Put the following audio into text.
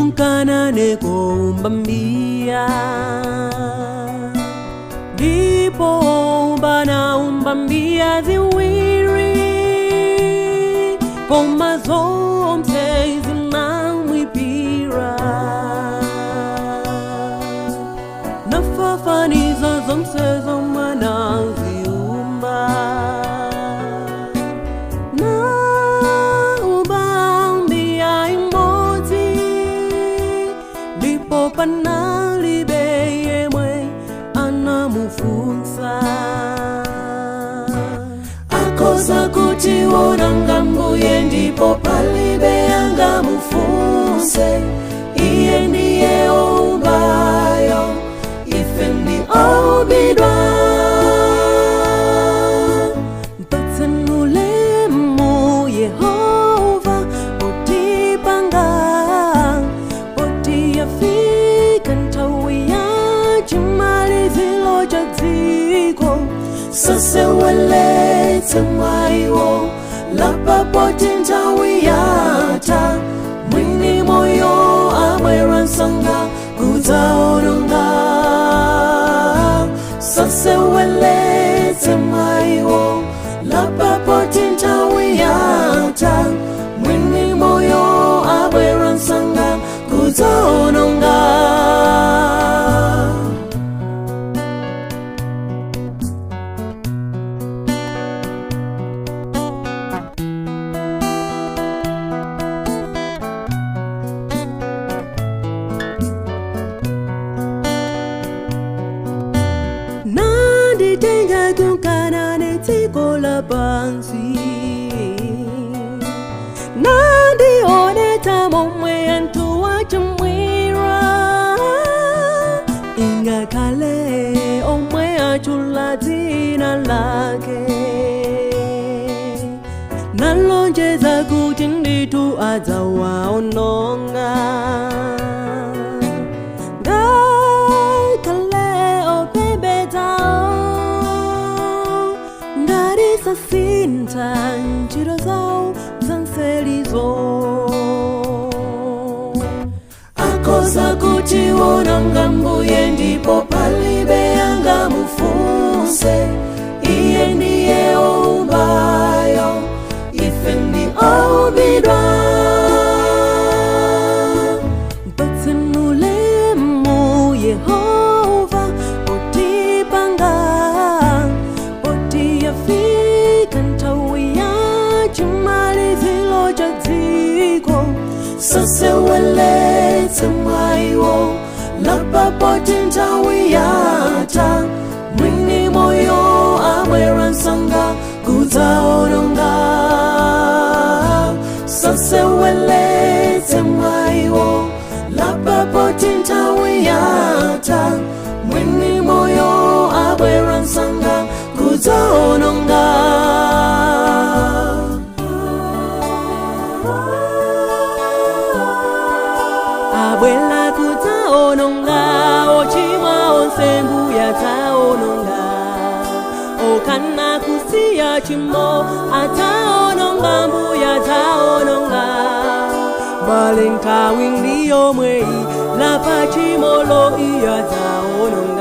Kunkana nekomba mbia, ndipo banaumba mbia ziwiri, koma zonse zinamwipira, nafafaniza zonse zomwe anaziumba. Naumba mbia imodzi, ndipo panalibe yemwe anamufunsa. Akhoza kutiwononga Mbuye, ndipo palibe angamufunse. Iye ndiye oumbayo, ife ndi oumbidwa. Mpatseni ulemu Yehova potipanga, poti yafika nthawi ya chimaliziro cha dziko. Saseweletse mwayiwo, lapa poti nthawi yatha. Mwini moyo abwera msanga kudzaononga. Saseweletse mwayiwo, lapa poti nthawi yatha. Mwini moyo abwera msanga kudzaononga. Nanditenga kunkana netsiko la pansi, nandionetsa momwe anthu achimwira, ingakhale omwe achula dzina lake, nalonjeza kuti ndithu adzawaononga. Ngakhale opembedzawo ngati sasintha ntchito zawo zanselizo, akhoza kutiwononga Mbuye, ndipo palibe angamufunse. Iye ndiye oumbayo, ife ndi oumbidwa. Mpatseni ulemu Yehova potipanga, poti yafika nthawi ya chimaliziro cha dziko. Saseweletse mwayiwo, lapa poti nthawi yatha. Mwini moyo abwera msanga kudzaononga. Saseweletse mwayiwo, lapa poti nthawi yatha. Mwini moyo abwera msanga kudzaononga. Abwera kudzaononga ochimwa onse, Mbuye adzaononga. Okana kusiya chimo adzaononga, Mbuye adzaononga. Bale nthawi ndiyomweyi, lapa chimolo, iye adzaononga.